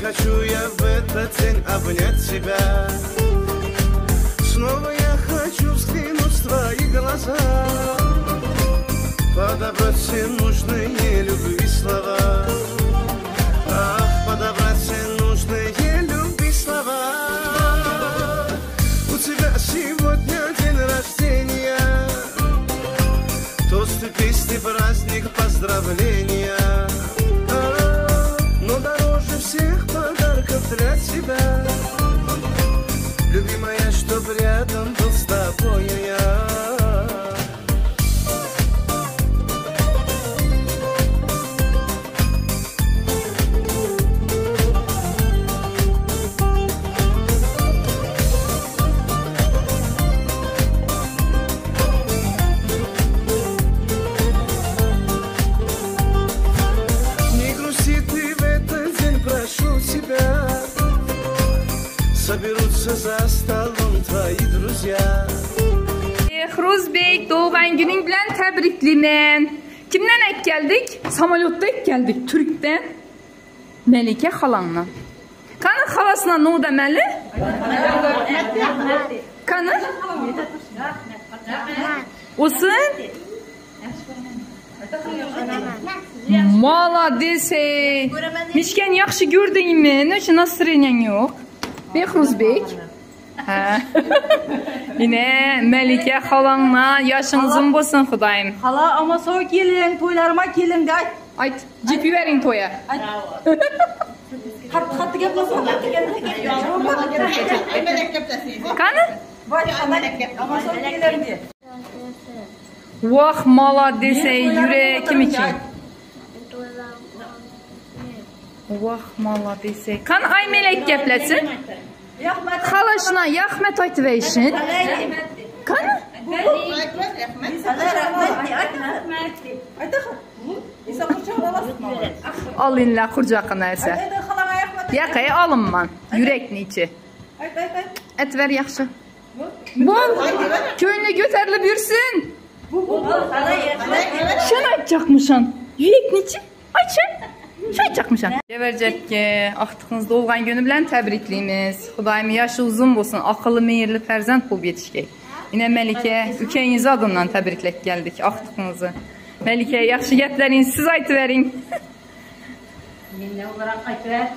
хочу я в этот день обнять тебя. Снова я хочу взглянуть в твои глаза, Подобрать все нужные любви слова. Ах, подобрать все нужные любви слова. У тебя сегодня день рождения, Тосты, песни, праздник, поздравления. А, но дороже всех подарков для тебя, Любимая, чтоб рядом был с тобою я. Не грусти ты в этот день, прошу тебя. Соберутся за столом твои друзья. Behruzbek doğan günüň bilen tebriklimen. Kimden ek geldik? Samolyotda ek geldik Türk'ten. Melike halanla. Kanı halasına ne o demeli? Kanı? Olsun? Молодец ey. Mişken yaxşı gördün mü? Ne için настроениең yok? Behruzbek. Ha. Yine Melike halanla yaşın uzun bolsun Hudayım. Hala ama soy gelin, toylarıma gelin de ayt. Ayt, jipi verin toya. Hat hat gaplasın. Kanı? Ama soy gelin de. Vah молодец ey yürek kim için? Vah молодец ey. Kan ay melek geplesin? Halaşına yaxmet aytıversin. Kanı? Al inle kurcakın else. Yakayı alınman. Yürekni içi. Et ver yaxşı. Bol. Köyüne götürülüp yürüsün. Şunu aytacakmışan. Yürekni içi. Aytşın. Şu aytacakmışan. Gebercek ki, axtıqınız doğan günü bilen təbrikliyimiz. Xudayım yaşı uzun bolsun, akıllı meyirli fərzənd bol yetişkey. Yine Melike, ükəyinizi adından təbriklək geldik axtıqınızı. Melike, yaxşı gəplərin siz aytıverin. Men ne olarak aytıver?